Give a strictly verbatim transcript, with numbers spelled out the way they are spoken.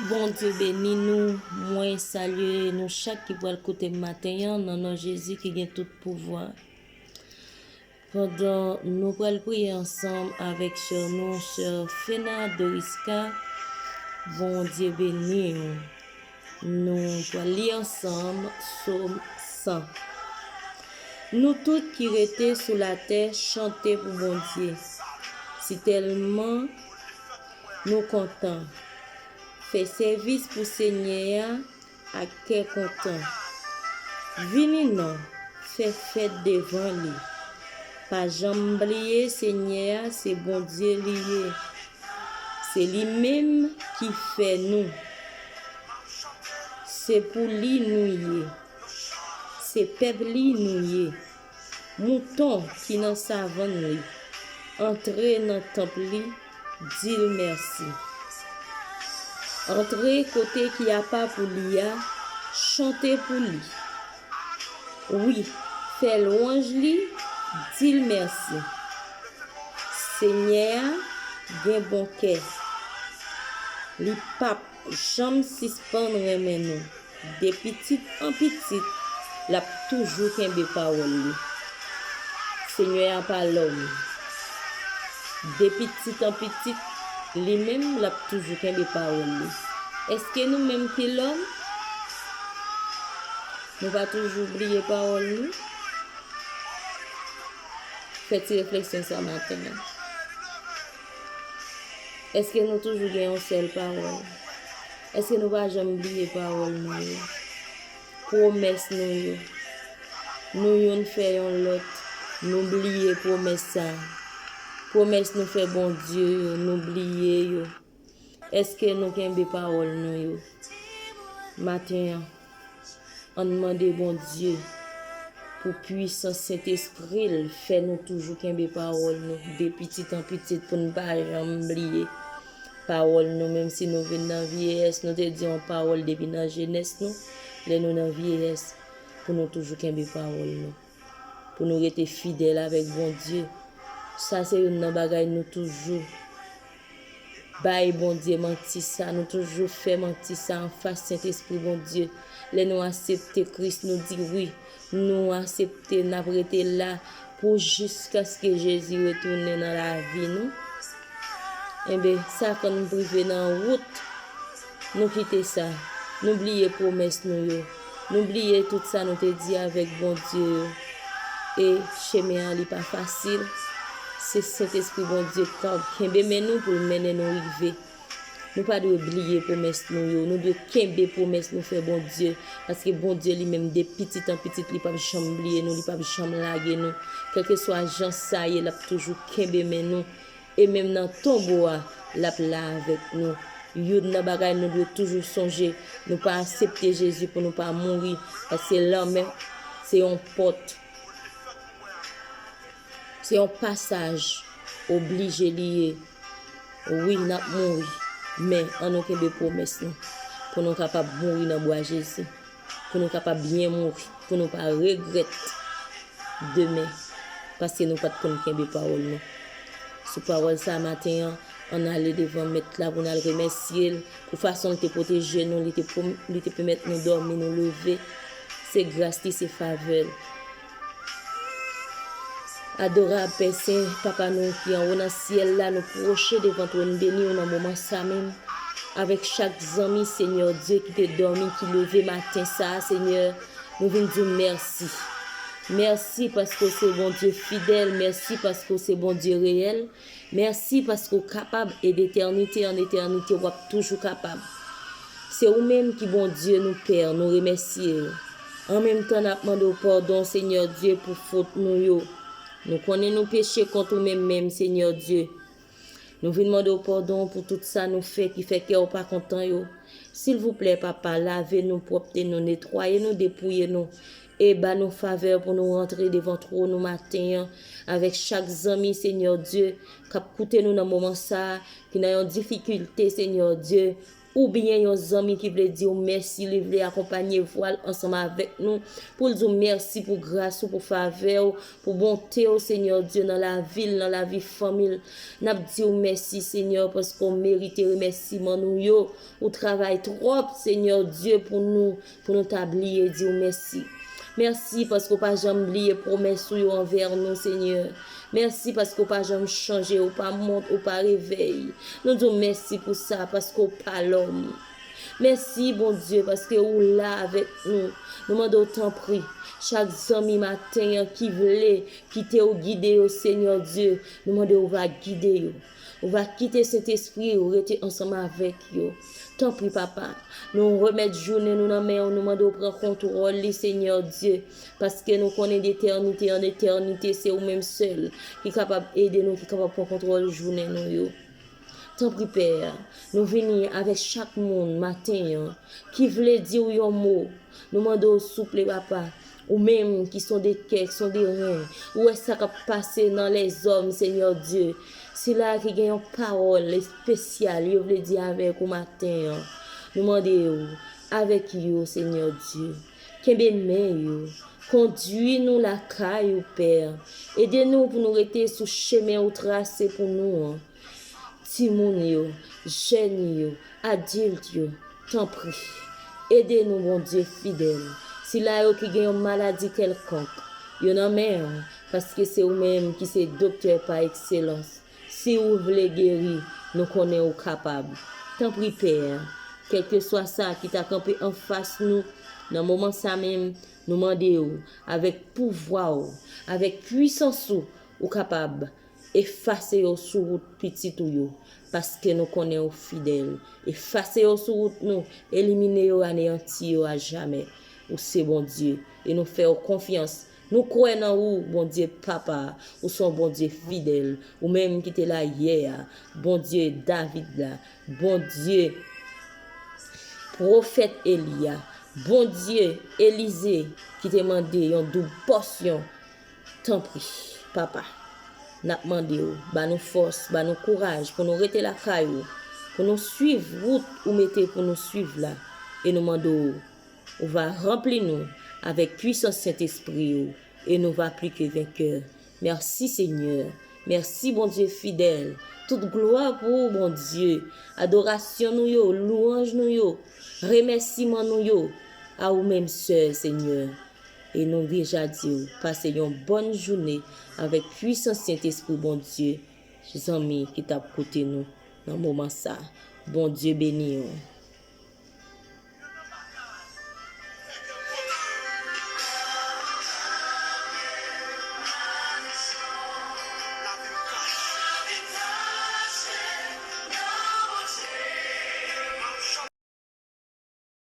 Bondye beni nou. Mwen salye nou chak ki pral koute m maten an nan non Jezi ki gen tout pouvwa. Pandan nou pral priye ansanm avèk sè nou, sè Fena Doriska, Bondye beni w. Nou pral li ansanm Sòm san. Nou tout ki rete sou latè, chante pou Bondye. Si tèlman nou kontan, fè sèvis pou Senyè a ak kè kontan. Vini non, fè fèt devan li. Pa janm bliye Senyè a se Bondye li ye. Se li menm ki fè nou. Se pou li nou ye. Se pèp li nou ye. Mouton ki nan savann li. Antre nan tanp li, di l mèsi. Antre kote ki apa pou li a, chante pou li. Wi, fè lwanj li, di l mèsi. Senyè a gen bon kè. Li p ap janm sispann renmen nou. De pitit an pitit, l ap toujou kenbe pawòl li. Senyè a pa lòm. De pitit an pitit, li menm, l ap toujou kenbe pawòl li. Èske nou menm ki lòm, nou pa toujou bliye pawòl nou? Fè ti refleksyon sa maten an. Èske nou toujou gen yon sèl pawòl? Èske nou pa janm bliye pawòl nou yo? Pwomès nou yo. Nou youn fè yon lòt, nou bliye pwomès sa. Pwomès nou fè Bondye yo, nou bliye yo. Èske nou kenbe pawòl nou yo? Maten an, ann mande Bondye pou pwisans Sentespri l fè nou toujou kenbe pawòl nou. De pitit an pitit pou n pa janm bliye pawòl nou, menm si nou vin nan vyeyès, nou te di yon pawòl depi nan jenès nou, lè nou nan vyeyès, pou nou toujou kenbe pawòl nou. Pou nou rete fidèl avèk Bondye. Sa se youn nan bagay nou toujou bay Bondye manti sa, nou toujou fè manti sa anfas Sentespri Bondye. Lè nou aksepte Kris, nou di wi, nou aksepte, n ap rete la pou jiskaske Jezi retounen nan lavi nou. Enben, sa konn prive nan wout. Nou kite sa. Nou bliye pwomès nou yo. Nou bliye tout sa nou te di avèk Bondye yo. E chemen an, li pa fasil. Se Sentespri Bondye k ap kenbe men nou pou l mennen nou rive. Nou pa dwe bliye pwomès nou yo. Nou dwe kenbe pwomès nou fè Bondye. Paske Bondye li menm, de pitit an pitit, li p ap janm bliye nou, li p ap janm lage nou. Kèlkeswa jan sa ye, l ap toujou kenbe men nou. E menm nan tonbo a, l ap la avèk nou. Youn nan bagay nou dwe toujou sonje, nou pa aksepte Jezi pou nou pa mouri, paske lanmò se yon pòt, se yon pasaj oblije li ye. Wi, n ap mouri, men ann nou kenbe pwomès nou, pou nou kapab mouri nan bra Jezi. Pou nou kapab byen mouri, pou nou pa regrèt demen, paske nou pa t konn kenbe pawòl nou. Sou pawòl sa a maten an, ann ale devan Mèt la pou n al remèsye l pou fason l te pwoteje nou, li te pwom-, li te pèmèt nou dòmi, nou leve. Se gras li, se favè l. Adorab Pè Sen, Papa nou ki anwo nan syèl la, nou pwoche devan twòn beni w nan moman sa menm, avèk chak zanmi, Senyè Dye, ki te dòmi, ki leve maten sa a, Senyè, nou vin di w mèsi. Mèsi paske w se Bondye fidèl, mèsi paske w se Bondye reyèl, mèsi paske w kapab e d etènite an etènite w ap toujou kapab. Se ou menm ki Bondye nou, Pè, nou remèsye w. An menm tan, n ap mande w padon, Senyè Dye, pou fot nou yo. Nou konnen nou peche kont ou menm menm, Senyè Dye. Nou vin mande w padon pou tout sa nou fè ki fè kè w pa kontan yo. Silvouplè, Papa, lave nou, pwòpte nou, netwaye nou, depouye nou, e ba nou favè pou nou rantre devan twòn ou maten an, avèk chak zanmi, Senyè Dye, k ap koute nou nan moman sa a, ki nan yon difikilte, Senyè Dye, oubyen yon zanmi ki vle di w mèsi, li vle akonpanye vwa l ansanm avèk nou, pou l di w mèsi pou gras ou, pou favè w, pou bonte w, Senyè Dye, nan lavi l, nan lavi fanmi l. N ap di w mèsi, Senyè, paske w merite remèsiman nou yo. Ou travay twòp, Senyè Dye, pou nou, pou nou ta bliye di w mèsi. Mèsi paske w pa janm bliye pwomès ou yo anvè nou, Senyè. Mèsi paske w pa janm chanje, ou pa mont, ou pa revèy. Nou di w mèsi pou sa, paske w pa lòm. Mèsi, Bondye, paske ou la avèk nou. Nou mande w tanpri, chak zanmi maten an ki vle kite w gide yo, Senyè Dye, nou mande w va gide yo. Ou va kite Sentespri ou rete ansanm avèk yo. Tanpri, Papa, nou remèt jounen nou nan men w, nou mande w pran kontwòl li, Senyè Dye, paske nou konnen de etènite an etènite, se ou menm sèl ki kapab ede nou, ki kapab pran kontwòl jounen nou yo. Tanpri, Pè, nou vini avèk chak moun maten an ki vle di w yon mo. Nou mande w, souple, Papa, ou menm ki sonde kè, ki sonde ren, ou wè sa k ap pase nan lèzòm, Senyè Dye. Sila ki gen yon pawòl espesyal yo vle di avèk ou maten an. Nou mande w, avèk yo, Senyè Dye. Kenbe men yo. Kondui nou lakay ou, Pè. Ede nou pou nou rete sou chemen ou trase pou nou an. Timoun yo, jèn yo, adilt yo, tanpri, ede nou, Bondye fidèl. Sila yo ki gen yon maladi kèlkonk, yo nan men w, paske se ou menm ki se doktè pa ekselans. Si ou vle geri, nou konnen ou kapab. Tanpri, Pè, kèlkeswa sa ki ta kanpe anfas nou nan moman sa menm, nou mande w, avèk pouvwa w, avèk pwisans ou, ou kapab efase yo sou wout pitit ou yo, paske nou konnen ou fidèl. Efase yo sou wout nou, elimine yo, aneyanti yo ajamè. Ou se Bondye, e nou fè w konfyans. Nou kwè nan ou, Bondye Papa. Ou se yon Bondye fidèl. Ou menm ki te la yè a, Bondye David la, Bondye pwofèt Eli a, Bondye Elize ki te mande yon doub pòsyon. Tanpri, Papa, n ap mande w, ba nou fòs, ba nou kouraj pou nou rete lakay ou, pou nou swiv wout ou mete pou nou swiv la, e nou mande w, ou va ranpli nou avèk pwisans Sentespri ou, e nou va pli ke venkè. Mèsi, Senyè. Mèsi, Bondye fidèl. Tout glwa pou ou, Bondye. Adorasyon nou yo, lwanj nou yo, remèsiman nou yo, a ou menm sèl, Senyè. E nou deja di w, pase yon bòn jounen avèk pwisans Sentespri Bondye, zanmi ki t ap koute nou nan moman sa. Bondye beni w.